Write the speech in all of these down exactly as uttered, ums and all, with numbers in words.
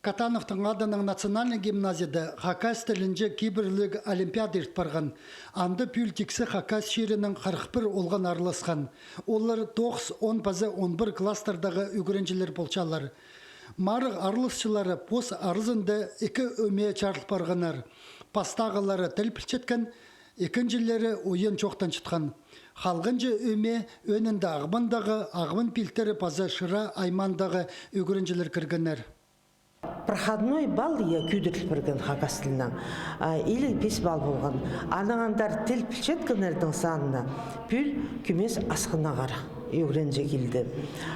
Катановтың адынаң национальный гимназияда хакас тілінҷе кибірліг олимпиада ирт парған. Анда пӱӱл тиксі Хакас чирінең хырых пір олған араласхан. Олар тоғыс, он паза он пір класстардағы ӱгренҷілер полчалар. Марығ араласчылары пос аразында ікі ӧме чарыл парғаннар. Пастағылары тіл пілчеткен, ікінҷілері ойын чоохтанчатхан. Халғанҷы ӧме ӧӧнінде Ағбандағы, Ағбан пилтірі паза Шира аймаандағы ӱгренҷілер кіргеннер. Проходной балл, я, кӧдіріл пирген хакас тілінең, а, илиг пис балл полған. Анаң андар тіл пілчеткеннернің санына пӱӱл кӧмес асхынағар ӱгренҷі килді.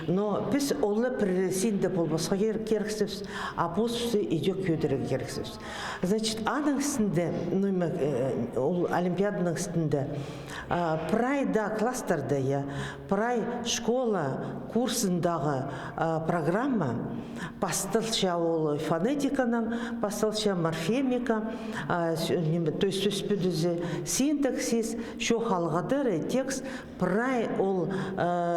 Но піс олар пір синде полбасха кер-, кирексіпс, а позыбысты идӧк кӧдірерге кирексіпс. Значит, аның істінде, ну, ниме, э, ол олимпиаданың істінде, а, прай даа класстарда, я, прай школа курсындағы, а, программа пасталча, ол фонетиканаң пасталча, морфемика, а, с-, ниме, то есть сӧс пӱдізі, синтаксис, чоох алғыдары, текст, прай ол, э,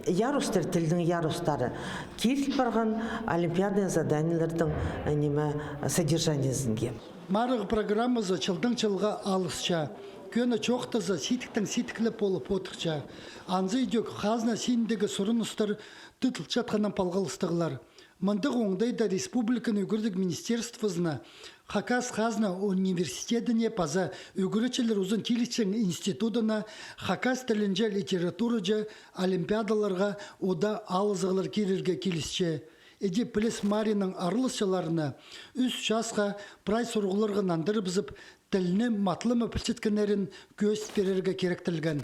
ярустар, тілнің ярустары киріл парған олимпиадный заданиелернің, э, ниме, содержаниезінге. Марығ программазы чылдаң чылға алысча. Кӧні чоохтаза, сидіктең сидіклеп полып одырча. Анзы идӧк хазна синіндегі сурыныстар тудылчатханнаң палғалыстығлар. Мындағ оңдайда республиканың ӱгредіг министерствозына, Хакас хазна университедіне паза ӱгретчілер узун тилҷең институдына хакас тілінҷе, литератураҷа олимпиадаларға удаа алызығлар кирерге килісче. Іди піліс марығның араласчыларына ӱс часха прай сурығларға нандырыбызып, тілні матлама пілчеткеннерін кӧзіт пирерге киректелген.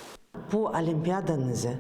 Пу олимпиаданың ізі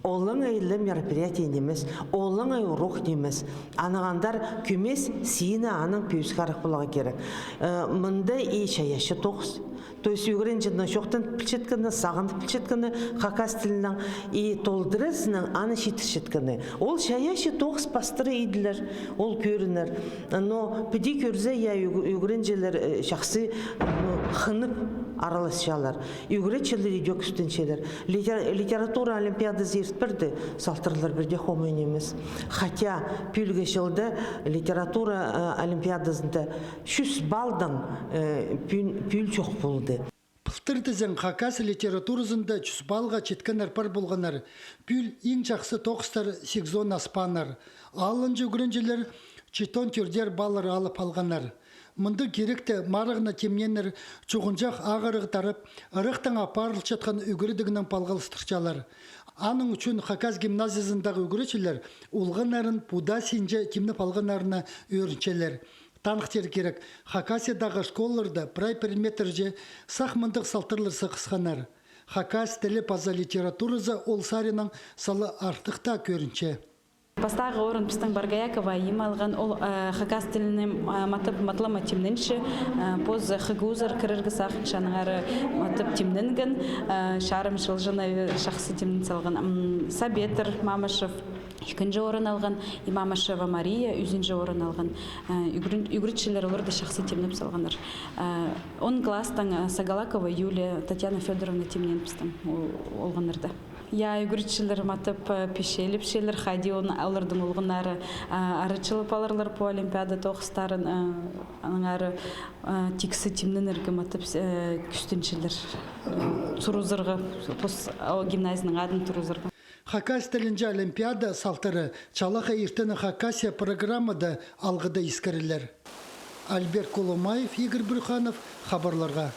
олаңай ла мероприятие нимес, олаңай урок нимес. Анаң андар кӧмес сині аның пӧзік арах поларға кирек. Э, мында и чайаачы тоғыс. То есть ӱгренҷінің чоохтанып пілчеткені, сағынып пілчеткені хакас тілінең, и толдыразынаң аны читірчеткені. Ол чайаачы тоғыс пастыра иділер, ол кӧрінер. Но піди кӧрзе, я, ӱг-, ӱгренҷілер, э, чахсы, ну, хынып араласчалар. Ӱгретчілер идӧк кӱстенчелер. Литер-, литература олимпиадазы ирт пирді, салтарлар пірдее хомай нимес. Хотя пӱӱлгі чылда литература, э, олимпиадазында чӱс баллдаң, э, пӱӱн, пӱӱл чох полды. Пылтыр тізең хакас литературазында чӱс баллға читкеннер пар полғаннар. Пӱӱл иң чахсы тоғыстар сигізон аспааннар. Алынҷа ӱгренҷілер читон тӧртер баллар алып алғаннар. Мындағ киректе марығны тимнееннер чуғынҷах ағырығ тарап, ырахтаң апарылчатхан ӱгредігнең палғалыстырчалар. Аның ӱчӱн хакас гимназиязындағы ӱгретчілер олғаннарын пу даа синҷе тимнеп алғаннарына ӧрінчелер. Таныхтирға кирек, Хакасиядағы школаларда прай предметтерҷе сах мындағ салтарлар сығысханнар. Хакас тілі паза литературазы ол саринаң сала артых таа кӧрінче. Пастағы орын пістің Боргоякова Айима алған. Ол, э, хакас тіліне, э, матап, матлама тимненче, э, пос ХГУ-зар кірерге сағынча, аннаңар матап тимненген, э, чарым чыл чыны чахсы тимнен салған. М, Сабетр Мамышев ікінҷі орын алған, и Мамышева Мария ӱзінҷі орын алған. Э, ӱгрен-, ӱгретчілер оларды чахсы тимнеп салғаннар. Э, он класстаң, э, Сагалакова Юлия, Татьяна Фёдоровна тимнеен пістің ол-, олғаннарда. Я, ӱгретчілер матап, э, пичелепчелер, хайди он-, олардың олғаннары, э, арачылап аларлар пу олимпиада тоғыстарын, э, аннаңар, э, тиксі тимненерге матап, э, кӱстенчелер. Э, турғызарға, пос, о, гимназияның адын турғызарға. Хакас тілінҷе олимпиада салтары «Чалахай иртеннең Хакасия» программада алғыда искірілер. Альберт Коломаев, Игорь Брюханов, хабарларға.